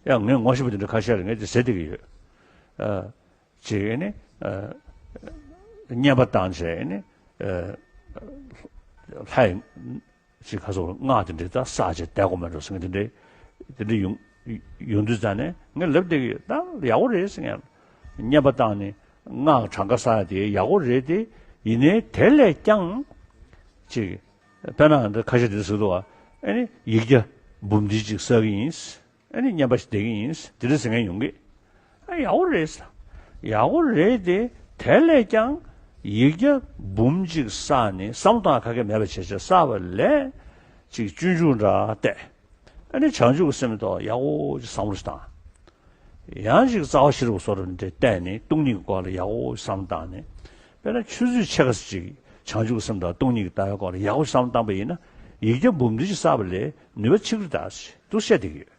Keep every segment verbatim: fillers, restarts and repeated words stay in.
ཡང་ངས་ངོ་ཤེས་པ་དེ་འདྲ་ཁ་ཤས་ལ་ངས་དེ་ཟེར་བསྡད་ཀྱི་ཡོད། ཨ། ཅིག་ཨ་ནི་ཨ་བསྙེན་པ་བཏང་བྱས་ཨ་ནི་ཨ་ལྷའི་ཅིག་ཁ་སོགས་སྔགས་དེ་འདྲའི་ད་བསགས་བྱས་བསྡད་དགོས་མེད་འགྲོ་ཟེར་མཁན་དེ་འདྲའི་དེ་འདྲའི་ཡོང་ཡོང་དུས་ཙང་ནས་ངས་ལབ་བསྡད་ཀྱི་ཡོད། ད་ཡག་པོ་རེད་ཟེར་མཁན། བསྙེན་པ་བཏང་ནས་སྔགས་གྲངས་ཀ་བསགས་ཡ་དེ་ཡག་པོ་རེད་དེ། ཡིན་ནའི་དེ་ལས་ཀྱང་ཅིག་དཔེར་ན་འདི་ཁ་ཤས་དེ་ཟེར་འདུག་བ། ཨ་ནི་ཡིག་བརྒྱ་འབུམ་སྡེ་ཅིག་བསགས་ཀྱི་ཡིན། ཨ་ནི་བསྙེན་པ་ཞིག་བསྡད་ཀྱི་ཡིན། དེ་འདྲ་ཟེར་མཁན་ཡོང་གི། ཨ་ཡག་པོ་རེད་ཟེར། ཡག་པོ་རེད་དེ། དེ་ལས་ཀྱང་ཡིག་བརྒྱ་འབུམ་གཅིག་བསགས་ནས་བསམ་བློ་གཏོང་ཡ་ག་གེ་མེད་པ་བྱས་བྱས་བསགས་པ་ལས་ཅིག་སྤྱོད་འཇུག་འདྲ་བལྟས། ཨ་ནི་བྱང་ཆུབ་ཀྱི་སེམས་ཐོག་ཡག་པོ་ཅིག་བསམ་བློ་ཞིག་བཏང་། ཡང་ཅིག་རྩ་བ་ཤེས་རབ་སོགས་རབ་འདྲ་བལྟས་ནས་སྟོང་ཉིད་ཀྱི་སྐོར་ལ་ཡག་པོ་ཅིག་བསམ་བློ་བཏང་ནས། དཔེར་ན་ཆུ་ཚོད་ཕྱེད་ཀ་ཙམ་ཅིག་བྱང་ཆུབ་ཀྱི་སེམས་དང་སྟོང་ཉིད་ཀྱི་ལྟ་བའི་སྐོར་ལ་ཡག་པོ་ཅིག་བསམ་བློ་བཏང་པ་ཡིན་ན། ཡིག་བརྒྱ་འབུམ་སྡེ་ཅིག་བསགས་པ་ལས་ནུས་པ་ཆེ་གི་རེད་ད་ཟེར་འདུག་བཤད་བསྡད་ཀྱི་ཡོད།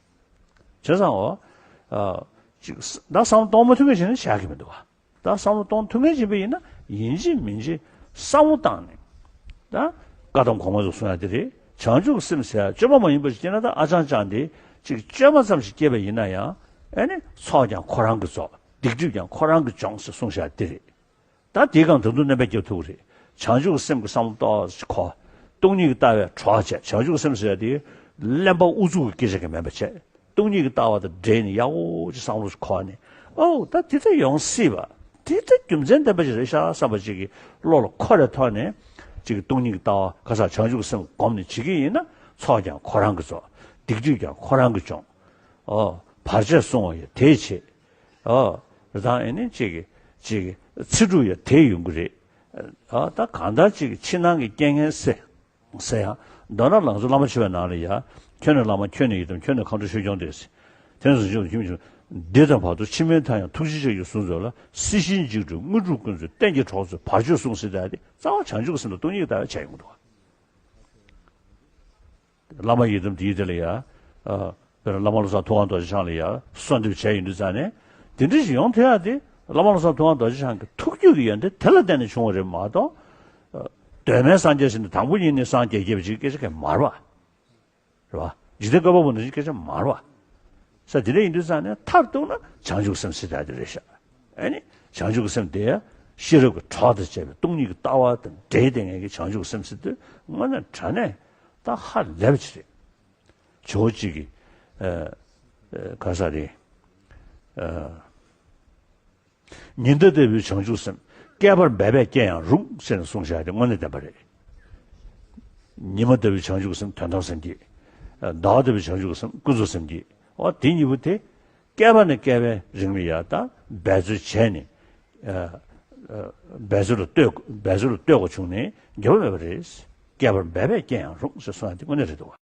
བྱས་ཙང་འོ། ཨ། ཅིག་ད་བསམ་བློ་གཏོང་མ་ཐུབ་མཁན་བྱས་ན་བྱ་གི་མི་འདུག་བ། ད་བསམ་བློ་གཏོང་ཐུབ་མཁན་བྱས་པ་ཡིན་ན་ཡིན་གཅིག་མིན་གཅིག་བསམ་བློ་བཏང་ནས། ད་བཀའ་གདམས་གོང་མ་ཚོ་གསུང་ཡ་དེ་རེད། བྱང་ཆུབ་སེམས་ཟེར་ཡ་སྤྱོད་པ་མ་ཡིན་པ་ཞིག་སྐྱེས་ན། ད་ཨ་ཅང་ཅང་དེ་ཅིག་བཅོས་མ་ཙམ་ཞིག་སྐྱེས་པ་ཡིན་ན་ཡང་། ཨ་ནི་ཚོགས་ཀྱང་ཁོ་རང་གིས་རྫོགས། སྡིག་སྒྲིབ་ཀྱང་ཁོ་རང་གིས་སྦྱོང་ཟེར་གསུངས་བཞག་དེ་རེད། ད་དེའི་སྒང་ད་དུང་སྣོན་པ་རྒྱབ་ཐུབ་ཀྱི་རེད། བྱང་ཆུབ་ཀྱི་སེམས་ཀྱི་བསམ་བློ་ཏོག་ཙམ་འཁོར། སྟོང་ཉིད་ཀྱི་ལྟ་བའི་གྲོགས་བྱས། བྱང་ཆུབ་ཀྱི་སེམས་ཟེར་ཡ་དེ་གླེན་པ་ཨུ་ཚུགས་ཀྱི་སྐད་ཆ་གི་མིན་པ་བྱས། སྟོང་ཉིད་ཀྱི་ལྟ་བ་དང་འབྲེལ་ནས་ཡག་པོ་ཅིག་བསམ་བློ་ཞིག་འཁོར་ནས། ཨོ་ད་དེ་ལྟར་ཡོང་སྲིད་པ། དེ་ལྟར་རྒྱུ་མཚན་ལྡན་པ་ཞིག་རེད་ཤག་བསམ་པ་ཅིག་གི་བློ་ལ་འཁོར་བའི་ཐོག་ནས། ཅིག་སྟོང་ཉིད་ཀྱི་ལྟ་བ་ཁ་སང་བྱང་ཆུབ་ཀྱི་སེམས་བསྒོམས་ནས་བྱེད་ཀྱི་ཡིན་ན། ཚོགས་ཀྱང་ཁོ་རང་གིས་རྫོགས། སྡིག་སྒྲིབ་ཀྱང་ཁོ་རང་གིས་སྦྱོང་། ཨོ། བར་ཆད་སྲུང་བ་ཡང་དེས་བྱེད། ཨོ། རང་ཨེ་ནི་ཅིག་གི་ཅིག་གི་ཚེ་སྒྲུབ་ཡང་དེས་ཡོང་གི་རེད། ཨོ། ད་གང་ལྟར་ཅིག་གི་ཕྱི་ནང་གི་རྐྱེན་ངན་སེལ་ཟེར་ཡང་། མདོར་ན་ལང་ཚོ་བླ་མ་མཆོད་པའི་ནང་ལ་ཡ། ཁྱོད་ནི་བླ་མ་ཁྱོད་ནི་ཡི་དམ་ཁྱོད་ནི་མཁའ་འགྲོ་ཆོས་སྐྱོང་སྟེ། དེང་སང་ཆོས་ཀྱི་ཁྱིམ་བྱུང་། འདི་དང་བར་དུ་ཕྱི་མའི་མཐའ་ཡང་ཐུགས་རྗེ་ཆེ་ཡི་གཟུངས་མཛོད་ལ། སྲིད་ཞིའི་འཇིགས་སྒྲོལ་དངོས་གྲུབ་ཀུན་སྩོལ་གཏན་གྱི་གྲོགས་མཛོད་བར་གཅོད་སྲུང་ཟེར། ད་དེ་རྩ་བ་བྱང་ཆུབ་ཀྱི་སེམས་དང་སྟོང་ཉིད་ཀྱི་ལྟ་བས་བྱས་ཡོང་གི་འདུག་བ། བླ་མ་ཡི་དམ་དེའི་དེ་ལ་ཡ། ཨ། དཔེར་ན་བླ་མ་བློ་བཟང་ཐུབ་དབང་རྡོ་རྗེ་འཆང་ལ་ཡ་གསོལ་འདེབས་བྱས་ཡོང་དུས་ཙང་ནས། དེ་འདྲ་ཞིག་ཡོང་ཐུབ་ཡ་དེ། བླ་མ་བློ་བཟང་ཐུབ་དབང་རྡོ་རྗེ་འཆང་གི་ཐུགས་རྒྱུད་ཀྱི་ཡོན་ཏན་དེ་ལ་བརྟེན་ནས་བྱུང་བ་རེད་མ་གཏོགས། ཨ། གདོད་མའི་སངས་རྒྱས་ཟེར་ནས་དང་པོ་ཉིད་ནས་སངས་རྒྱས་རྒྱས་པ་ཅིག་སྐད་ཆ་གང་ཡང་མ་རེད་བ། རེད་བ། འཇིག་རྟེན་བཀོད་པ་པོ་འདི་ཅིག་སྐད་ཆ་མ་རེད་བ། ས་དེ་འདྲ་ཡིན་དུས་ཙང་ནས་མཐར་གཏུགས་ན་བྱང་ཆུབ་སེམས་ཟེར་ཡ་དེ་རེད་ཤག་ཨ་ནི་བྱང་ཆུབ་ཀྱི་སེམས་དེ་ཤེས་རབ་ཀྱི་གྲོགས་དང་བཅས་པའི་སྟོང་ཉིད་ཀྱི་ལྟ་བ་དང་འབྲེལ་ཏེ་ངེད་ཀྱི་བྱང་ཆུབ་ཀྱི་སེམས་ཟེར་དུས་དངོས་གནས་དྲང་གནས་ད་ཧ་ལས་པ་ཅིག་རེད། ཇོ་བོ་གཅིག་གིས། ཨ། ཨ། ག་ས་རེད། ཨ། ཉི་ཟླ་ལྟ་བུའི་བྱང་ཆུབ་སེམས། བསྐལ་པར་འབད་པས་སྐྱེ་ཡང་རུང་ཟེར་ནས་གསུངས་བཞག་དེ་དངོས་གནས་བདེན་པ་རེད། ཉི་མ་ལྟ་བུའི་བྱང་ཆུབ་སེམས་དོན་དམ་སེམས་བསྐྱེད། ཟླ་བ་ལྟ་བུའི་བྱང་ཆུབ་སེམས་ཀུན་རྫོབ་སེམས་བསྐྱེད། འོ་དེ་གཉིས་པོ་དེ། བསྐལ་པ་ནས་བསྐལ་པའི་རིང་ལ་ཡ་ད་འབད་རྩོལ་བྱས་ནས། ཨ། ཨ། འབད་རྩོལ་ལ་ལྟོས། འབད་རྩོལ་ལ་ལྟོས་དགོས་བྱུང་ནས་འགྱུར་བ་མེད་པ་རེད། བསྐལ་པར་འབད་པས་སྐྱེ་ཡང་རུང་ཟེར་གསུངས་ཡ་དེ་དངོས་གནས་རེད་འདུག་བ།